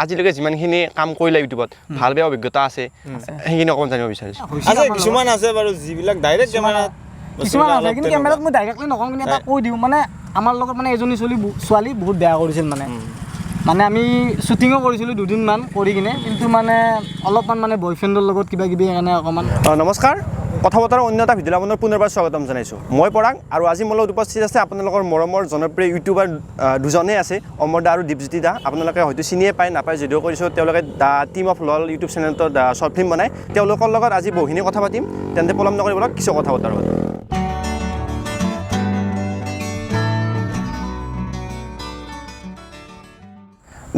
আজিলৈকে যিমানখিনি কাম কৰিলে ইউটিউবত ভাল বেয়া অভিজ্ঞতা আছে, সেইখিনি অকণমান জানিব বিচাৰিছোঁ। হৈছে আছে আমাৰ লগত। কিছুমান আছে বাৰু, যিবিলাক ডাইৰেক্ট কেমেৰাত কিছুমান আছে, কিন্তু কেমেৰাত মই ডাইৰেক্টলি নকওঁ, কিন্তু এটা কৈ দিওঁ, মানে আমাৰ লগত মানে এজনী ছোৱালী বহুত বেয়া কৰিছিল। মানে মানে আমি শ্বুটিঙো কৰিছিলোঁ দুদিনমান কৰি কিনে, কিন্তু মানে অলপমান মানে বয়ফ্ৰেণ্ডৰ লগত কিবা কিবি কাৰণে অকণমান। নমস্কাৰ, কথা বতৰাৰ অন্য এটা ভিডিঅ'লৈ আপোনাৰ পুনৰবাৰ স্বাগতম জনাইছোঁ। মই পৰাগ আৰু আজি মোৰ লগত উপস্থিত আছে আপোনালোকৰ মৰমৰ জনপ্ৰিয় ইউটিউবাৰ দুজনেই আছে, অমৰ দা আৰু দীপজ্যোতি দা। আপোনালোকে হয়তো চিনিয়ে পায়, নাপায় যদিও কৰিছোঁ, তেওঁলোকে the team of lol YouTube চেনেলটোত শ্বৰ্ট ফিল্ম বনায়। তেওঁলোকৰ লগত আজি বহুখিনি কথা পাতিম, তেন্তে পলম নকৰি বলক কিছু কথা বতৰা পাতিম।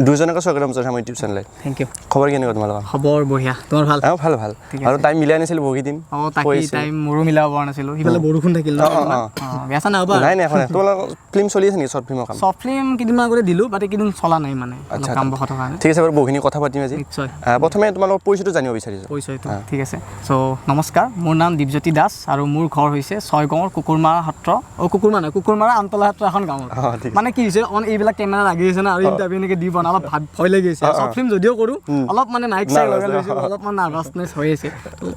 দুজনকে স্বাগতম জনাইছোঁ আমাৰ ইউটিউব চেনেলত। Thank U. খবৰ কেনেকুৱা তোমালোকৰ? খবৰ বঢ়িয়া, তোমাৰ ভাল? অঁ, ভাল ভাল। ঠিক আৰু আছে। টাইম মিলাই নাছিলোঁ বহুকেইদিন। অঁ, তাকেই। কৈ আছিলোঁ। টাইম মোৰো মিলাব পৰা নাছিলোঁ, সিফালে বৰষুণ থাকিল ন। অঁ, অঁ, অঁ। অঁ, বেয়া চেয়া নাপাবা। নাই নাই, একো নাই। তোমালোকৰ ফিল্ম চলি আছে নেকি? শ্বৰ্ট ফিল্মৰ কাম? শ্বৰ্ট ফিল্ম কেইদিনমান আগতে দিলোঁ, বাট এইকেইদিন চলা নাই, মানে অলপ কাম বহা থকাৰ কাৰণে। ঠিক আছে বাৰু, বহুখিনি কথা পাতিম আজি। নিশ্চয়। প্ৰথমে তোমালোকৰ পৰিচয়টো জানিব বিচাৰিছোঁ। পৰিচয়টো ঠিক আছে। চ' নমস্কাৰ, মোৰ নাম দীপজ্যোতি দাস আৰু মোৰ ঘৰ হৈছে ছয়গাঁৱৰ কুকুৰমাৰা সত্ৰ, অ' কুকুৰমাৰা নহয়, কুকুৰমাৰা আমতলা সত্ৰ এখন গাঁৱত। অঁ, ঠিক আছে। মানে কি হৈছে, অন এইবিলাক কেমেৰা লাগি আছে ন, আৰু ইণ্টাৰভিউ এনেকৈ দি বনাওঁ, অলপ ভাব ভয় লাগি আছে। শ্বৰ্ট ফিল্ম যদিও কৰোঁ, অলপ মানে মাইক চাইক লগাই Nervous, লৈছোঁ, অলপমান নাৰ্ভাছনেছ হৈ আছে,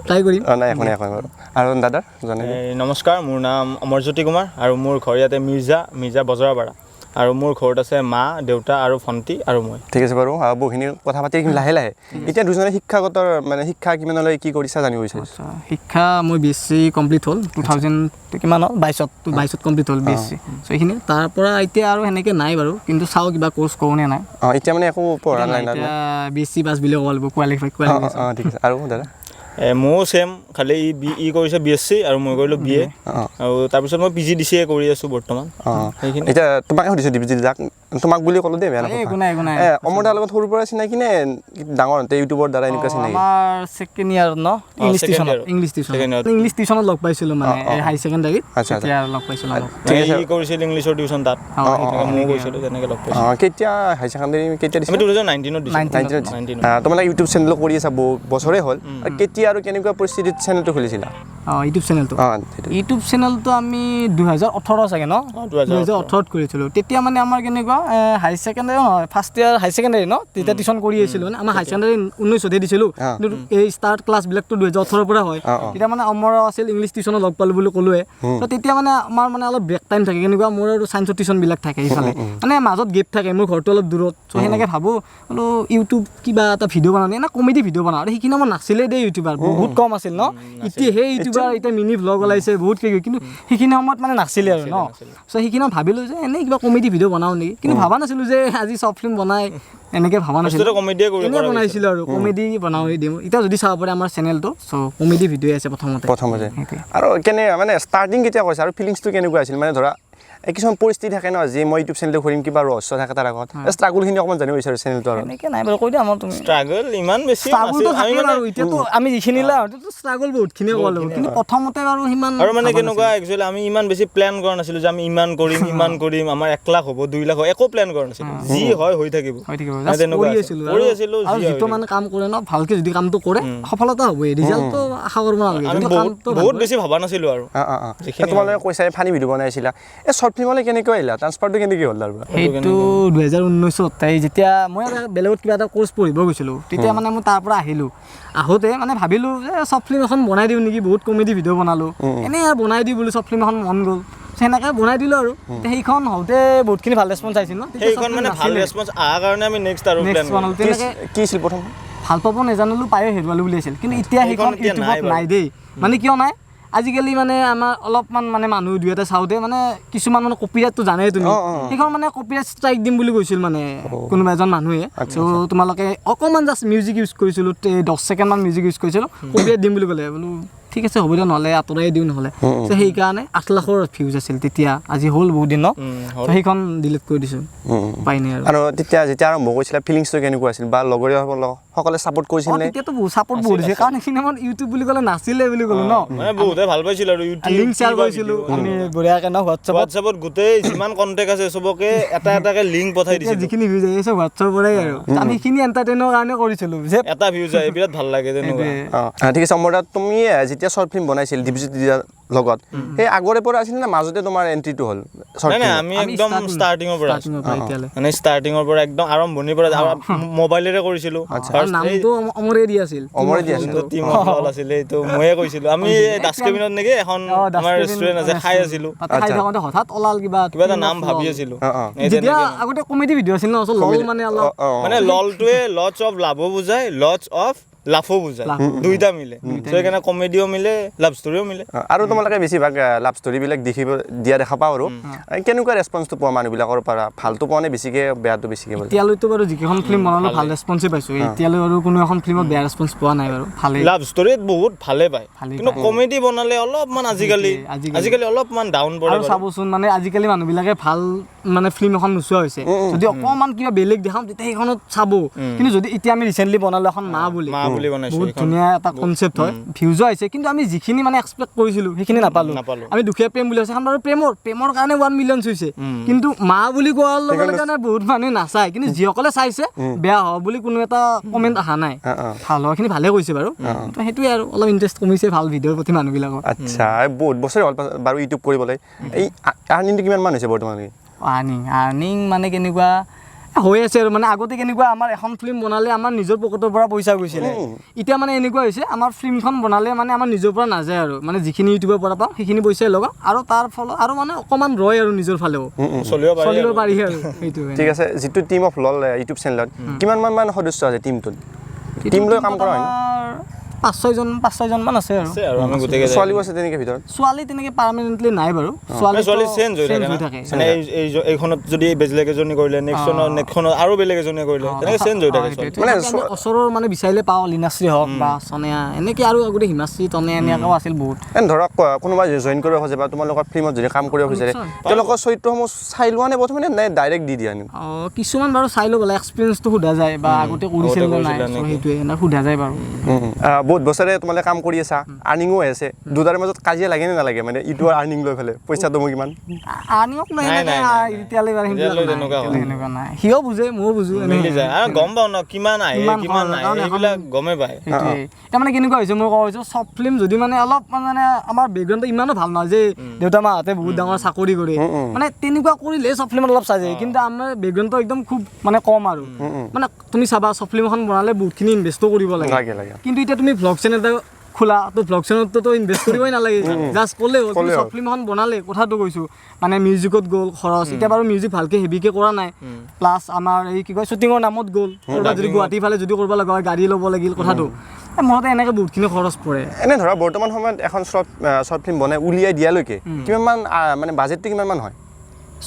ট্ৰাই কৰিম। অঁ, নাই, একো নাই, একো নাই বাৰু। আৰু দাদাৰ জনাই দিয়ক। নমস্কাৰ, মোৰ নাম অমৰজ্যোতি কুমাৰ আৰু মোৰ ঘৰ ইয়াতে মিৰ্জা, মিৰ্জা বজৰাপাৰা, আৰু মোৰ ঘৰত আছে মা, দেউতা আৰু ভণ্টি আৰু মই। ঠিক আছে বাৰু, বহুখিনি কথা পাতি থাকিম লাহে লাহে। এতিয়া দুজনে শিক্ষাগতৰ মানে শিক্ষা কিমানলৈ কি কৰিছা জানিব বিচাৰিছোঁ। আচ্ছা, শিক্ষা মই বি এছ চি কমপ্লিট হ'ল 2000 কিমান হ'ল, 22ত কমপ্লিট হ'ল বি এছ চি। চ' এইখিনি তাৰ পৰা এতিয়া আৰু সেনেকৈ নাই বাৰু, কিন্তু চাওঁ কিবা কৰ্চ কৰোঁ নে নাই। অঁ, এতিয়া মানে একো পঢ়া নাই না? এতিয়া বি এছ চি পাছ বুলি ক'ব লাগিব, কোৱালিফাই অঁ। কোৱালিফিকেশ্যন। অঁ, ঠিক আছে। আৰু দাদা? ময়ো ছেম, খালি ই বি ই কৰিছে বি এছ চি আৰু মই কৰিলোঁ বি এ, অঁ। আৰু তাৰপিছত মই PGDCA কৰি আছোঁ বৰ্তমান। অঁ। সেইখিনি। এতিয়া তোমাকে সুধিছোঁ দীপজ্যোতি দাক, তোমাক বুলি ক'লোঁ দেই, বেয়া এই, নাপাবা। একো নাই, একো নাই। অমৰ দাৰ লগত সৰুৰ পৰা চিনাকি নে ডাঙৰ হওঁতে ইউটিউবৰ দ্বাৰা এনেকুৱা চিনাকি? আমাৰ ছেকেণ্ড ইয়াৰত ন, ইংলিছ second টিউচনত। year-ত। ইংলিছ টিউচনত। Second year-ত। ইংলিছ টিউচনত লগ পাইছিলোঁ, মানে অঁ, অঁ, হাই ছেকেণ্ডাৰীত আচ্ছা, আচ্ছা। তেতিয়া লগ পাইছিলোঁ অলপ। ঠিক আছে। ই কৰিছিল ইংলিছৰ টিউচন তাত, অঁ, অঁ, সেইটো অঁ, ময়ো সেনেকে। গৈছিলোঁ, তেনেকৈ লগ পাইছিলোঁ। অঁ, কেতিয়া হাই ছেকেণ্ডেৰী কেতিয়া আমি দিছিলা? 2019ত দিছিলোঁ। 19ত। 19ত। তোমালোকে ইউটিউব চেনেল কৰি আছা বহু বছৰেই হ'ল, আৰু কেতিয়া আৰু কেনেকুৱা পৰিস্থিতিত চেনেলটো খুলিছিলা? অঁ, ইউটিউব চেনেলটো? অঁ, সেইটো। ইউটিউব চেনেলটো আমি 2018 চাগে ন, অঁ, 2018। 2018ত কৰিছিলোঁ। তেতিয়া মানে আমাৰ কেনেকুৱা, হাই ছেকেণ্ডেৰী নহয়, ফাৰ্ষ্ট ইয়াৰ হাই ছেকেণ্ডেৰী ন, তেতিয়া টিউচন কৰি আছিলোঁ। মানে আমাৰ হাই ছেকেণ্ডেৰী 19তহে দিছিলোঁ, কিন্তু এই ষ্টাৰ্ট ক্লাছবিলাকতো 2018ৰ পৰা হয়। অঁ, অঁ। তেতিয়া মানে অমৰ আছিল ইংলিছ টিউচনত লগ পালোঁ বুলি ক'লোৱে। তো তেতিয়া মানে আমাৰ মানে অলপ ব্ৰেক টাইম থাকে, কেনেকুৱা মোৰ আৰু ছায়েন্সৰ টিউচনবিলাক থাকে ইফালে, মানে মাজত গেপ থাকে, মোৰ ঘৰটো অলপ দূৰত। চ' সেনেকৈ ভাবোঁ বোলো ইউটিউব কিবা এটা ভিডিঅ' বনাওঁ, এনে কমেডি ভিডিঅ' বনাওঁ। আৰু সেইখিনি আমাৰ নাছিলে দেই, ইউটিউবাৰ বহুত কম আছিল ন। এতিয়া সেই ইউটিউবাৰ এতিয়া মিনি ভ্লগ ওলাইছে বহুত কিবা কিবি, কিন্তু সেইখিনি সময়ত মানে নাছিলে আৰু ন। চ' সেইখিনি সময়ত ভাবিলোঁ যে এনেই কিবা কমেডি ভিডিঅ' বনাওঁ নেকি, কিন্তু ভাবা নাছিলোঁ যে আজি শ্বৰ্ট ফিল্ম বনাই, এনেকৈ ভাবা নাছিলোঁ। ফাৰ্ষ্টতে কমেডিয়ে কৰিব এনেই পৰা বনাইছিলোঁ আৰু কমেডি বনাওঁ দিওঁ। এতিয়া যদি চাব পাৰে আমাৰ চেনেলটো, চ' কমেডি ভিডিঅ' আছে প্ৰথমতে। প্ৰথমতে। সেইটোৱে। আৰু কেনে মানে ষ্টাৰ্টিং কেতিয়া কৰিছা আৰু ফিলিংছটো কেনেকুৱা আছিল? মানে ধৰা এই কিছুমান পৰিস্থিতি থাকে ন, যে মই ইউটিউব চেনেলটো খুলিম, কিবা ৰহস্য থাকে তাৰ আগত, ষ্ট্ৰাগলখিনি অকণমান জানিব বিচাৰোঁ চেনেলটো আৰু। এনেকৈ নাই বাৰু, কৈ দিয়া আমাৰ তুমি। ষ্ট্ৰাগল ইমান বেছি ষ্ট্ৰাগলটো নাছিল। আমি থাকে মানে বাৰু, এতিয়াতো আমি যিখিনি লাও ষ্ট্ৰাগল বহুতখিনিয়ে ক'ব লাগিব, কিন্তু প্ৰথমতে বাৰু সিমান আৰু মানে ভাবা কেনেকুৱা, একচুৱেলি আমি ইমান বেছি প্লেন কৰা নাছিলোঁ যে আমি ইমান কৰিম, ইমান কৰিম, আমাৰ 1 লাখ হ'ব, 2 লাখ হ'ব, একো প্লেন কৰা নাছিলোঁ। যি হয় হৈ থাকিব। হৈ থাকিব। মানে জাষ্ট তেনেকুৱা কৰি আছিল। আছিলোঁ কৰি আৰু আছিলোঁ, আৰু যি হয় যিটো হৈ মানে কাম কৰে ন, ভালকে যদি কামটো কৰে সফলতা হ'বই, ৰিজাল্টটো আশা কৰিব নালাগে। আমি যদি বহুত কামটো ভাল বহুত কৰে- বেছি ভবা নাছিলোঁ আৰু। অঁ অঁ অঁ যিখিনি তোমালোকে কৈছা ফানি ভিডিঅ' বনাইছিলা, এই শ্বৰ্ট ফিল্মলৈ কেনেকৈ আহিলা, ট্ৰান্সফাৰটো কেনেকৈ হ'ল তাৰ পৰা? সেইটো 2019ত এই যেতিয়া মই এটা বেলেগত কিবা এটা কৰ্চ পঢ়িব গৈছিলোঁ, তেতিয়া মানে মই তাৰ পৰা আহিলোঁ, আহোঁতে মানে ভাবিলোঁ যে শ্বৰ্ট ফিল্ম এখন বনাই দিওঁ নেকি, বহুত কমেডি ভিডিঅ' বনালোঁ, এনেই আৰু বনাই দিওঁ বুলি শ্বৰ্ট ফিল্ম এখন মন গ'ল, সেনেকৈ বনাই দিলোঁ। আৰু সেইখন হওঁতে বহুতখিনি ভাল ৰেচপঞ্চ আহিছিল ন, তেতিয়া সেইখন short film মানে ভাল নাছিলে। ৰেচপঞ্চ অহাৰ কাৰণে আমি নেক্সট আৰু নেক্সট প্লেন বনালোঁ তেনেকৈ। কি আছিল প্ৰথম? ভাল পাব নাজানিলোঁ, পায়ো হেৰুৱালোঁ বুলি আছিল, কিন্তু এতিয়া সেইখন সেইখন এতিয়া নাই ইউটিউবত বাৰু। নাই দেই। মানে কিয় নাই, আজিকালি মানে আমাৰ অলপমান মানে মানুহ দুই এটা চাওঁতে মানে কিছুমান মানে কপিৰাইটটো জানেই তুমি, অঁ, অঁ, অঁ। সেইখন মানে কপিৰাইট ষ্ট্ৰাইক দিম বুলি কৈছিল মানে কোনোবা এজন মানুহে। আচ্ছা, চ' তোমালোকে অকণমান জাষ্ট মিউজিক ইউজ কৰিছিলোঁ, 10 ছেকেণ্ডমান মিউজিক ইউজ কৰিছিলোঁ, কপিৰাইট দিম বুলি ক'লে, বোলো ঠিক আছে হ'ব দিয়ক, নহ'লে আঁতৰাই দিওঁ নহ'লে। চ' সেইকাৰণে 8 লাখৰ ভিউজ আছিল তেতিয়া, আজি হ'ল বহুত দিন ন, হ'ল। চ' সেইখন ডিলিট কৰি দিছোঁ, উপায় নাই আৰু। আৰু তেতিয়া যেতিয়া আৰম্ভ কৰিছিলা ফিলিংছটো কেনেকুৱা আছিল, বা লগৰীয়াসকলে সকলে ছাপোৰ্ট কৰিছিল অঁ, নে? তেতিয়াতো বহুত ছাপোৰ্ট বহুত দিছে, কাৰণ সেইখিনি সময়ত ইউটিউব বুলি ক'লে নাছিলে বুলি ক'লো ন, মানে বহুতে ভাল পাইছিল আৰু ইউটিউব লিংক শ্বেয়াৰ কৰিছিলোঁ আমি বঢ়িয়াকৈ ন হোৱাটছএপত। হোৱাটছএপত গোটেই যিমান কণ্টেক্ট আছে চবকে এটা এটাকে লিংক পঠাই এতিয়া দিছিলোঁ। যিখিনি ভিউজ আহি আছে হোৱাটছএপৰ পৰাই, আৰু আমি সেইখিনি এণ্টাৰটেইনৰ কাৰণে কৰিছিলোঁ যে এটা ভিউজ আহে বিৰাট ভাল লাগে তেনেকুৱা। সেইটোৱে। অঁ, ঠিক আছে। অমৰ দা, তুমি যেতিয়া শ্বৰ্ট ফিল্ম বনাইছিল দীপজ্যোতি দাৰ লগত, সেই আগৰে পৰা আছিল নে মাজতে তোমাৰ এণ্ট্ৰিটো হ'ল short নাই নাই, film ত? আমি একদম ষ্টাৰ্টিঙৰ পৰা আছোঁ। ষ্টাৰ্টিঙৰ পৰা এতিয়ালৈ। মানে ষ্টাৰ্টিঙৰ পৰা একদম আৰম্ভণিৰ পৰা মোবাইলেৰে কৰিছিলোঁ। আৰু নামটো অমৰে দি আছিল। অমৰে দি আছিল। যোনটো টিম অফ লল আছিলে, সেইটো ময়ে কৈছিলোঁ। আমি দাস কেবিনত নেকি এখন আমাৰ ৰেষ্টুৰেণ্ট আছে, খাই আছিলোঁ। তাতে খাই থাকোঁতে হঠাৎ ওলাল কিবা কিবা এটা Team নাম of ভাবি LOL। আছিলোঁ। অ, অ। এই যেতিয়া তেনেকে। আগতে কমেডি ভিডিঅ' আছিল ন, চ লল মানে অলপ অ, অ, অ। মানে ললটোৱে লটছ অফ লাভো বুজায়, লটছ অফ লাফো বুজায়, লাফো। দুইটা মিলে। চ' সেইকাৰণে কমেডিও মিলে, লাভ ষ্টৰিও মিলে। অ, আৰু তোমালোকে বেছিভাগ লাভ ষ্টৰিবিলাক দেখিব দিয়া দেখা পাওঁ আৰু কেনেকুৱা ৰেচপন্সটো পোৱা মানুহবিলাকৰ পৰা? ভালটো পোৱা নে বেছিকে, বেয়াটো বেছিকে বোলে? এতিয়ালৈতো বাৰু যিকেইখন ফিল্ম বনালো ভাল ৰেচপন্সে পাইছোঁ। এতিয়ালৈ বাৰু কোনো এখন ফিল্মত বেয়া ৰেচপন্স পোৱা নাই বাৰু, ভালেই। লাভ ষ্টৰিত বহুত ভালে পায়, ভালেই কিন্তু পায়। কমেডি বনালে অলপমান আজিকালি সেইটোৱে, আজিকালি। আজিকালি অলপমান ডাউন পৰে আৰু বাৰু। চাবচোন, মানে আজিকালি মানুহবিলাকে ভাল মানে ফিল্ম এখন নোচোৱা হৈছে। যদি অকণমান কিবা বেলেগ দেখাওঁ, তেতিয়া সেইখনত চাব। কিন্তু যদি এতিয়া আমি ৰিচেণ্টলি বনালো এখন মা বুলি, মা বুলি বনাইছো বহুত এইখন। ধুনীয়া এটা কনচেপ্ট হয়, ভিউজো আহিছে, কিন্তু আমি যিখিনি মানে এক্সপেক্ট কৰিছিলোঁ সেইখিনি নাপালোঁ। নাপালোঁ। আমি দুখীয়া প্ৰেম বুলি আছে এখন বাৰু, প্ৰেমৰ কাৰণে 1 মিলিয়ন হৈছে, কিন্তু মা বুলি কোৱাৰ লগে লগে মানে বহুত মানুহে নাচায়। কিন্তু যিসকলে চাইছে, বেয়া হোৱা বুলি কোনো এটা কমেণ্ট অহা নাই। অ, অ। ভাল হোৱাখিনি ভালে কৈছে বাৰু। তো সেইটোৱে আৰু অলপ ইণ্টাৰেষ্ট কমিছে ভাল ভিডিঅ'ৰ প্ৰতি মানুহবিলাকৰ। আচ্ছা, এই বহুত বছৰে হ'ল বাৰু ইউটিউব কৰিবলৈ। এই আৰ্নিংটো কিমান মান হৈছে বৰ্তমানলৈকে? আৰ্নিং মানে কেনেকুৱা হৈ আছে আৰু, মানে আগতে কেনেকুৱা, আমাৰ এখন ফিল্ম বনালে আমাৰ নিজৰ পকেটৰ পৰা পইচা গৈছিলে। এতিয়া মানে এনেকুৱা হৈছে, আমাৰ ফিল্মখন বনালে মানে আমাৰ নিজৰ পৰা নাযায় আৰু, মানে যিখিনি ইউটিউবৰ পৰা পাওঁ সেইখিনি পইচাই লগাওঁ আৰু তাৰ ফলত আৰু মানে অকণমান ৰয় আৰু নিজৰ ফালেও চলিব পাৰি চলিব আৰু। পাৰি আৰু সেইটোৱে। ঠিক আছে। যিটো টিম অফ লল ইউটিউব চেনেলত কিমান মান মান সদস্য আছে টিমটোত? টিম লৈ কাম কৰা হয় ন? আমাৰ পাঁচ ছয়জনমান আছে আৰু। আছে আৰু আমি গোটেইকেইটা। ছোৱালীও আছে তেনেকে ভিতৰত? ছোৱালী তেনেকে পাৰ্মানেণ্টলি নাই বাৰু। ছোৱালী মানে ছোৱালী চেঞ্জ হৈ থাকে না। মানে এইখনত যদি বেলেগ এজনী কৰিলে, নেক্সটখনত আৰু বেলেগ এজনীয়ে কৰিলে, তেনেকে চেঞ্জ হৈ থাকে ছোৱালী। মানে মানে ওচৰৰ মানে বিচাৰিলে পাওঁ, লীনাশ্ৰী হওক বা চনেয়া, এনেকে আৰু আগতে হিমাশ্ৰী, তনয়া, এনেকুৱাও আছিল বহুত। এনে ধৰক কোনোবা জইন কৰিব খোজে বা তোমালোকৰ ফিল্মত যদি কাম কৰিব বিচাৰে, তেওঁলোকৰ চৰিত্ৰসমূহ চাই লোৱা নে প্ৰথমে, নে ডাইৰেক্ট দি দিয়া নে? অঁ, কিছুমান বাৰু চাই ল'ব লাগে, এক্সপিৰিয়েঞ্চটো সোধা যায় বা আগতে কৰিছিল নে নাই। কৰিছিলা চ' নেকি? সেইটোৱে এনে সোধা যায় বাৰু। বহুত বছৰে তোমালোকে কাম কৰি আছা, আৰ্নিঙো হৈ আছে, দুটাৰ মাজত কাজিয়া লাগে নে নালাগে? মানে ইটো আৰ্নিং লৈ পেলাই পইচাটো মোক ইমান আনিওক নাই। নাই, এনেকে নাই, নাই, নাই। এতিয়ালৈ বাৰু সেইবিলাক এতিয়ালৈ নাই, তেনেকুৱা এতিয়ালৈ হোৱা নাই। সেনেকুৱা নাই। সিও বুজে, ময়ো বুজো, এনে মিলি যায় আৰু গম পাওঁ ন কিমান আহে, কিমান কিমান খৰচ, নাহে, কাৰণ এখন এইবিলাক গমেই পায়। সেইটোৱে। এতিয়া মানে কেনেকুৱা হৈছে, মই ক'ব হৈছোঁ, চব ফিল্ম যদি মানে অলপ মানে আমাৰ বেকগ্ৰাউণ্ডটো ইমানো ভাল নহয় যে দেউতা মাহঁতে বহুত ডাঙৰ চাকৰি কৰে, মানে তেনেকুৱা কৰিলে চব ফিল্মত অলপ চাই যায়। কিন্তু আমাৰ বেকগ্ৰাউণ্ডটো একদম খুব মানে কম আৰু মানে তুমি চাবা, চব ফিল্ম এখন বনালে বহুতখিনি ইনভেষ্টো কৰিব লাগে। লাগে লাগে। কিন্তু এতিয়া তুমি ভ্লগ চেনেল এটা খোলা, তো ভ্লগ চেনেলটোতো ইনভেষ্ট কৰিবই নালাগে, জাষ্ট ক'লে হ'ল। ক'লে চব হ'ল। ফিল্ম এখন বনালে, কথাটো কৈছোঁ, মানে মিউজিকত গ'ল খৰচ। এতিয়া বাৰু মিউজিক ভালকৈ হেভিকৈ কৰা নাই। প্লাছ আমাৰ এই কি কয়, শ্বুটিঙৰ নামত গ'ল, ক'ৰবাত যদি গুৱাহাটীৰ ফালে যদি কৰিব লগা হয়, গাড়ী ল'ব লাগিল, কথাটো এই মুঠতে এনেকৈ বহুতখিনি খৰচ পৰে। এনে ধৰা বৰ্তমান সময়ত এখন শ্বৰ্ট ফিল্ম বনাই উলিয়াই দিয়ালৈকে কিমান মান মানে বাজেটটো কিমান মান হয়?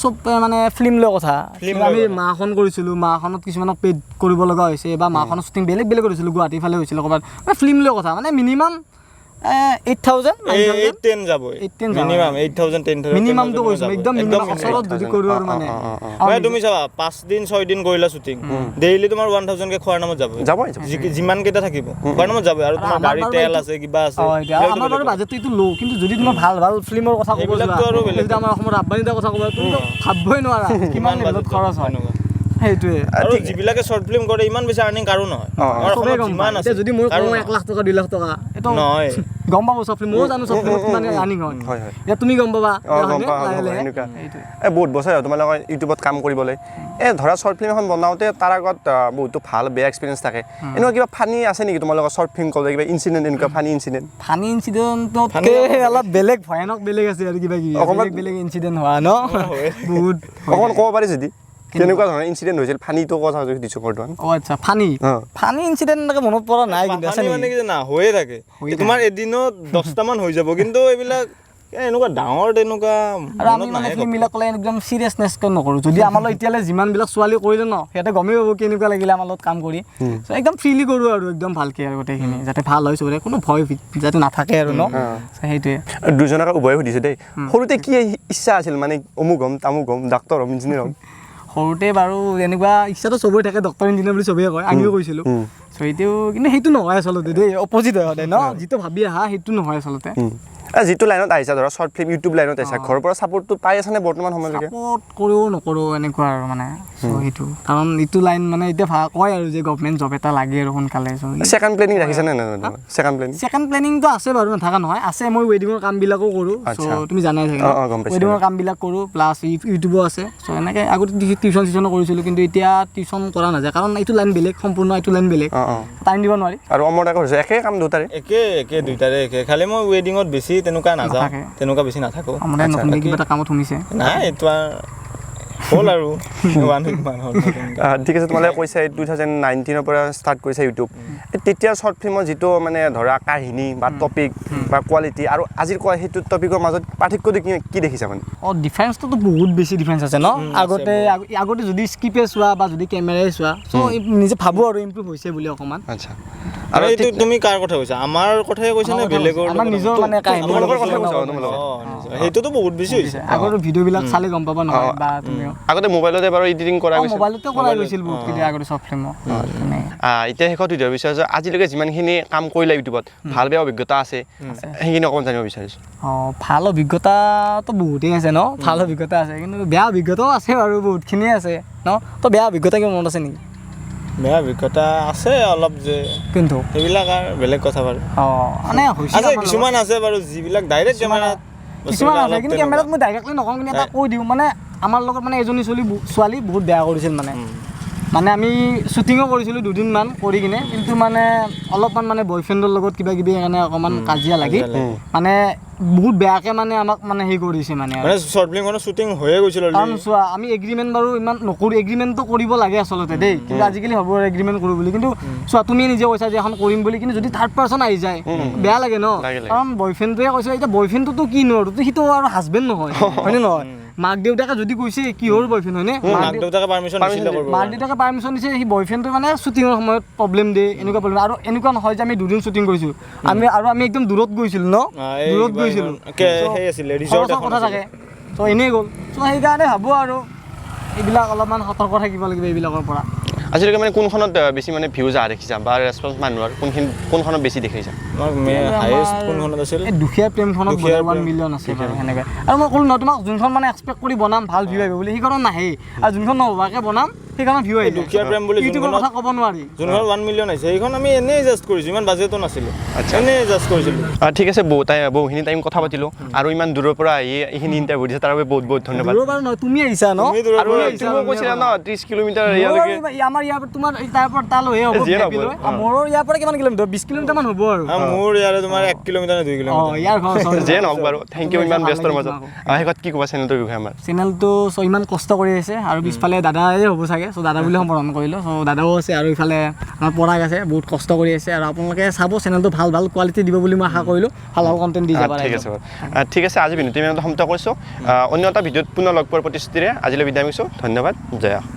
চব মানে ফিল্ম লৈ কথা। ফিল্ম লৈ আমি কথা। মাহখন কৰিছিলোঁ, মাহখনত কিছুমানক পেইড কৰিব লগা হৈছে বা মাহখনৰ শ্বুটিং বেলেগ বেলেগ কৰিছিলোঁ, গুৱাহাটীৰ ফালে হৈছিলে ক'ৰবাত। মানে ফিল্ম লৈ কথা, মানে মিনিমাম 8,000। 8-10 যাবই। 8-10 যাব। মিনিমাম 8,000, 10,000। মিনিমামটো কৈছোঁ, একদম মিনিমাম ওচৰত যদি কৰোঁ আৰু মানে মানে তুমি চাবা, 5 দিন 6 দিন কৰিলা শ্বুটিং, ডেইলি তোমাৰ 1,000কে খোৱাৰ নামত যাব। যাবই যাব। যিমান কেইটা থাকিব খোৱাৰ নামত যাব আৰু তোমাৰ আমাৰ গাড়ী বাৰু তেল এইটো আছে, কিবা আছে। অ, এতিয়া সেইবিলাকতো আমাৰ বাৰু বেলেগ। বাজেটটো এইটো ল', কিন্তু যদি তোমাৰ ভাল ভাল ফিল্মৰ কথা ক'ব যোৱা, সেইবিলাকতো আৰু বেলেগ। যদি আমাৰ অসমৰ আব্বানীদাৰ কথা ক'ব, তুমি ভাবিবই নোৱাৰা কিমান লেভেলত budget খৰচ হয়। তেনেকুৱা। সেইটোৱে। আৰু যিবিলাকে শ্বৰ্ট ফিল্ম কৰে, ইমান বেছি আৰ্নিং কাৰো নহয়। আমাৰ চবেই অসমত গম যিমান পায়। আছে এতিয়া যদি মই কাৰো কওঁ নহয়। 1 লাখ টকা, 2 লাখ টকা, এইটো নহয়। গম পাব চব ফিল্ম, ময়ো জানো চব ফিল্মত কিমান আৰ্নিং হয়। হয় হয় এতিয়া তুমি গম পাবা। অঁ, গম হয়নে? পাওঁ, লাহে গম পাওঁ, লাহে। সেনেকুৱা। সেইটোৱে। এই বহুত বছৰ হ'ল তোমালোকৰ ইউটিউবত কাম কৰিবলৈ। এই ধৰা শ্বৰ্ট ফিল্ম এখন বনাওঁতে তাৰ আগত বহুতো ভাল বেয়া এক্সপিৰিয়েঞ্চ থাকে। এনেকুৱা কিবা ফানি আছে নেকি তোমালোকৰ শ্বৰ্ট ফিল্ম ক'লে, কিবা ইনচিডেণ্ট, এনেকুৱা ফানি ইনচিডেণ্ট? ফানি ইনচিডেণ্টতকে অলপ বেলেগ ভয়ানক বেলেগ আছে আৰু কিবা কিবি অকণমান বেলেগ বেলেগ ইনচিডেণ্ট হোৱা ন বহুত। অকণমান ক'ব পাৰি যদি, কেনেকুৱা ধৰণৰ ইনচিডেণ্ট হৈছিল? ফানিটো কথা সুধিছোঁ বৰ্তমান। অ আচ্ছা, ফানি ফানি ইনচিডেণ্ট এনেকে মনত পৰা নাই, কিন্তু আছে ফানি মানে নেকি? কি জানা, হৈয়ে থাকে। হৈয়ে তোমাৰ এদিনত 10টামান হৈ যাব, কিন্তু এইবিলাক এনেকুৱা ডাঙৰ তেনেকুৱা আৰু আমি মনত মানে নাহে। ফিল্মবিলাক ক'লে একদম চিৰিয়াছনেছকৈ নকৰোঁ। যদি আমাৰ লগত এতিয়ালৈ যিমানবিলাক ছোৱালী কৰিলে ন, সিহঁতে গমেই পাব কেনেকুৱা লাগিলে আমাৰ লগত কাম কৰি। So, একদম ফ্ৰীলি কৰোঁ আৰু একদম ভালকৈ আৰু গোটেইখিনি যাতে ভাল হয়, চবৰে কোনো ভয় যাতে নাথাকে আৰু ন। So, সেইটোৱে। দুজনকে উভয়ে সুধিছোঁ দেই, সৰুতে কি ইচ্ছা আছিল? মানে অমুক হ'ম, তামুক হ'ম, ডাক্তৰ হ'ম, ইঞ্জিনিয়াৰ হ'ম? সৰুতে বাৰু এনেকুৱা ইচ্ছাটো চবৰে থাকে, ডক্টৰ ইঞ্জিনিয়াৰ বুলি চবেই কয়, আমিও কৈছিলোঁ। চ' এইটো কিন্তু সেইটো নহয় আচলতে দেই, অপজিট হয় সদায় ন, যিটো ভাবি আহা সেইটো নহয় আচলতে। যিটো লাইনত আহিছা, ধৰা শ্বৰ্ট ফিল্ম ইউটিউব লাইনত আহিছা, ঘৰৰ পৰা ছাপোৰ্টটো পাই আছানে বৰ্তমান সময়লৈকে? ছাপৰ্ট কৰোঁ নকৰোঁ এনেকুৱা আৰু মানে। চ' সেইটো কাৰণ এইটো লাইন মানে এতিয়া কয় আৰু যে গভমেণ্ট জব এটা লাগে আৰু সোনকালে। চ' ছেকেণ্ড প্লেনিং ৰাখিছা নে নাই? Second planning? Second প্লেনিংটো আছে বাৰু, নাথাকা নহয়, আছে। মই ৱেডিঙৰ কামবিলাকো কৰোঁ। চ' তুমি জানাই চাগে, অঁ, অঁ, গম পাইছোঁ। ৱেডিঙৰ কামবিলাক কৰোঁ, প্লাছ ইউটিউবো আছে। চ' এনেকৈ আগতে টিউশ্যন চিউশ্যনো কৰিছিলোঁ, কিন্তু এতিয়া টিউশ্যন কৰা নাযায়, কাৰণ এইটো লাইন বেলেগ সম্পূৰ্ণ, এইটো লাইন বেলেগ, অঁ অঁ টাইম দিব নোৱাৰি। আৰু অমৰ দাক হৈছে একে কাম দুটাৰে? একে একে, দুইটাৰে একে। খালি মই ৱেডিঙত বেছি তেনেকুৱা নাযাওঁ, নাথাকে। তেনেকুৱা বেছি নাথাকোঁ। আমাৰ নতুনকৈ কিবা এটা কামত সোমিছে। নাই, এইটো আৰু হ'ল আৰু ওৱান উইক মান হ'ল নতুনকে। ঠিক আছে, তোমালোকে কৈছা 2019ৰ পৰা ষ্টাৰ্ট কৰিছা ইউটিউব। তেতিয়া শ্বৰ্ট ফিল্মৰ যিটো মানে ধৰা কাহিনী বা টপিক বা কোৱালিটি আৰু আজিৰ কোৱা সেইটো টপিকৰ মাজত পাৰ্থক্যটো কি কি দেখিছা মানে? অঁ, ডিফাৰেঞ্চটোতো বহুত বেছি ডিফাৰেঞ্চ আছে ন। আছে। আগতে যদি স্কিপে চোৱা বা যদি কেমেৰাই চোৱা, চ' নিজে ভাবোঁ আৰু ইম্প্ৰুভ হৈছে বুলি অকণমান। আৰু আৰু এইটো তুমি কাৰ কথা কৈছা? আমাৰ কথাই কৈছা নে আমাৰ কথা বেলেগৰ? কৈছো। আমাৰ লগত? নিজৰ মানে কাহিনী। তোমালোকৰ কথা কৈছো, তোমালোকৰ। অঁ, নিজৰ। সেইটোতো বহুত বেছি হৈছে। আগৰ ভিডিঅ'বিলাক চালে গম পাবা নহয় বা তুমিও। আগতে মোবাইলতে বাৰু এডিটিং কৰা গৈছিল। মোবাইলতে কৰা গৈছিল বহুতখিনি আগতে শ্বৰ্ট ফিল্মত তেনেকে। এতিয়া শেষত সুধিব বিচাৰিছোঁ, আজিলৈকে যিমানখিনি কাম কৰিলা ইউটিউবত, ভাল বেয়া অভিজ্ঞতা আছে, সেইখিনি অকণমান জানিব বিচাৰিছোঁ। অঁ, ভাল অভিজ্ঞতাটো বহুতেই আছে ন, ভাল অভিজ্ঞতা আছে, কিন্তু বেয়া অভিজ্ঞতাও আছে বাৰু, বহুতখিনিয়ে আছে ন। তো বেয়া অভিজ্ঞতা কিবা মনত আছে নেকি? বেয়া অভিজ্ঞতা আছে অলপ যে কিন্তু সেইবিলাক আৰু বেলেগ কথা বাৰু। অঁ, মানে হৈছে আছে আমাৰ লগত। কিছুমান আছে বাৰু, যিবিলাক ডাইৰেক্ট কেমেৰাত কিছুমান আছে, কিন্তু কেমেৰাত মই ডাইৰেক্টলি নকওঁ, কিন্তু এটা কৈ দিওঁ। মানে আমাৰ লগত মানে এজনী ছোৱালী বহুত বেয়া কৰিছিল। মানে মানে আমি শ্বুটিঙো কৰিছিলোঁ দুদিনমান কৰি কিনে, কিন্তু মানে অলপমান মানে বয়ফ্ৰেণ্ডৰ লগত কিবা কিবি কাৰণে অকণমান কাজিয়া লাগি কাজিয়া লাগি। মানে বহুত বেয়াকৈ মানে আমাক মানে হেৰি কৰিছে মানে আৰু। মানে শ্বৰ্ট ফিল্মখনৰ শ্বুটিং হৈয়ে গৈছিল কাৰণ অলৰেডি। চোৱা, আমি এগ্ৰিমেণ্ট বাৰু ইমান নকৰোঁ, এগ্ৰিমেণ্টটো কৰিব লাগে আচলতে দেই, কিন্তু আজিকালি হ'ব এগ্ৰিমেণ্ট কৰোঁ বুলি। কিন্তু চোৱা, তুমি নিজে কৈছা যে এখন কৰিম বুলি, কিন্তু যদি থাৰ্ড পাৰ্চন আহি যায় বেয়া লাগে ন। লাগে, লাগে। কাৰণ বয়ফ্ৰেণ্ডটোৱে কৈছে, এতিয়া বয়ফ্ৰেণ্ডটোতো কি নোৱাৰো, সিটো আৰু হাজবেণ্ড নহয়, হয়নে নহয়? মাক দেউতাকে যদি কৈছে, কিহৰ বয়ফ্ৰেণ্ড, হয়নে? মাক দেউতাকে পাৰ্মিশ্যন দিছিলে কৰিব। মাক দেউতাকে পাৰ্মিশ্যন দিছে, সি বয়ফ্ৰেণ্ডটো মানে শ্বুটিঙৰ সময়ত প্ৰব্লেম দিয়ে, এনেকুৱা প্ৰব্লেম। আৰু এনেকুৱা নহয় যে আমি দুদিন শ্বুটিং কৰিছোঁ, আমি আৰু আমি একদম দূৰত গৈছিলোঁ ন, এই দূৰত কিবা গৈছিলোঁ। সেই আছিলে, resort খৰচৰ এখন কথা আছিলে। থাকে, ত' এনেই গ'ল। চ' সেইকাৰণে ভাবোঁ আৰু এইবিলাক অলপমান সতৰ্ক থাকিব লাগিব এইবিলাকৰ পৰা। আজিলৈকে মানে কোনখনত বেছি মানে ভিউজ অহা দেখিছা বা ৰেচপন্স মানুহৰ কোনখিনি কোনখনত বেছি দেখিছা? আমাক হায়েষ্ট কোনখনত আছিল? এই দুখীয়া প্ৰেমখনত দুখীয়া 1 প্ৰেম। মিলিয়ন আছে বাৰু সেনেকৈ। আৰু মই ক'লো নহয় তোমাক, যোনখন মানে এক্সপেক্ট কৰি বনাম ভাল ভিউ আহিব বুলি, সেইখনত নাহেই, আৰু যোনখন নভবাকৈ বনাম সেইখনত ভিউ আহিব। দুখীয়া প্ৰেম বুলি ইউটিউবৰ কথা ক'ব নোৱাৰি। যোনখন 1 মিলিয়ন আহিছে, সেইখন আমি এনেই জাষ্ট কৰিছোঁ, ইমান বাজেটো নাছিলে, এনেই জাষ্ট কৰিছিলোঁ। ঠিক আছে, বহুত বহুখিনি টাইম কথা পাতিলোঁ আৰু ইমান দূৰৰ পৰা আহি এইখিনি ইণ্টাৰভিউ দিছে, তাৰ বাবে বহুত বহুত ধন্যবাদ। দূৰৰ বাৰু নহয়, তুমি আহিছা ন। তুমি দূৰৰ আৰু পৰা আহিছা। তুমিও কৈছিলা ন 30 কিলোমিটাৰ মোৰো ইয়ালৈকে। আৰু আমাৰ ইয়াৰ পৰা তোমাৰ এই তাৰ পৰা তালৈহে হ'ব। যিয়ে নহওক ভেপিলৈ। বাৰু, অ। মোৰো ইয়াৰ পৰা কিমান কিলোমিটাৰ, 20 কিলোমিটাৰ মান হ'ব আৰু। মোৰ ইয়াৰে তোমাৰ 1 কিলোমিটাৰ নে দুই অঁ, কিলোমিটাৰ। ইয়াৰ ঘৰ ওচৰতে। যিয়ে নহওক বাৰু, thank U তুমি ইমান ভাল ব্যস্তৰ লাগিল মাজত। তোমাকো। শেষত কি ক'বা চেনেলটোৰ বিষয়ে আমাৰ? চেনেলটো চ' ইমান কষ্ট কৰি আছে আৰু পিছফালে দাদাই হ'ব চাগে, চ' দাদা বুলি সম্বোধন কৰিলোঁ। চ' দাদাও আছে আৰু ইফালে আমাৰ পৰাগ আছে, বহুত কষ্ট কৰি আছে আৰু আপোনালোকে চাব চেনেলটো, ভাল ভাল কোৱালিটি দিব বুলি মই আশা কৰিলোঁ, ভাল ভাল কণ্টেণ্ট দি যাব। ঠিক আছে বাৰু, ঠিক আছে, আজি ভিডিঅ'টো ইমানতে সমাপ্ত কৰিছোঁ। অন্য এটা ভিডিঅ'ত পুনৰ লগ পোৱাৰ প্ৰতিশ্ৰুতিৰে আজিলৈ বিদায় মাগিছোঁ। ধন্যবাদ, জয়া।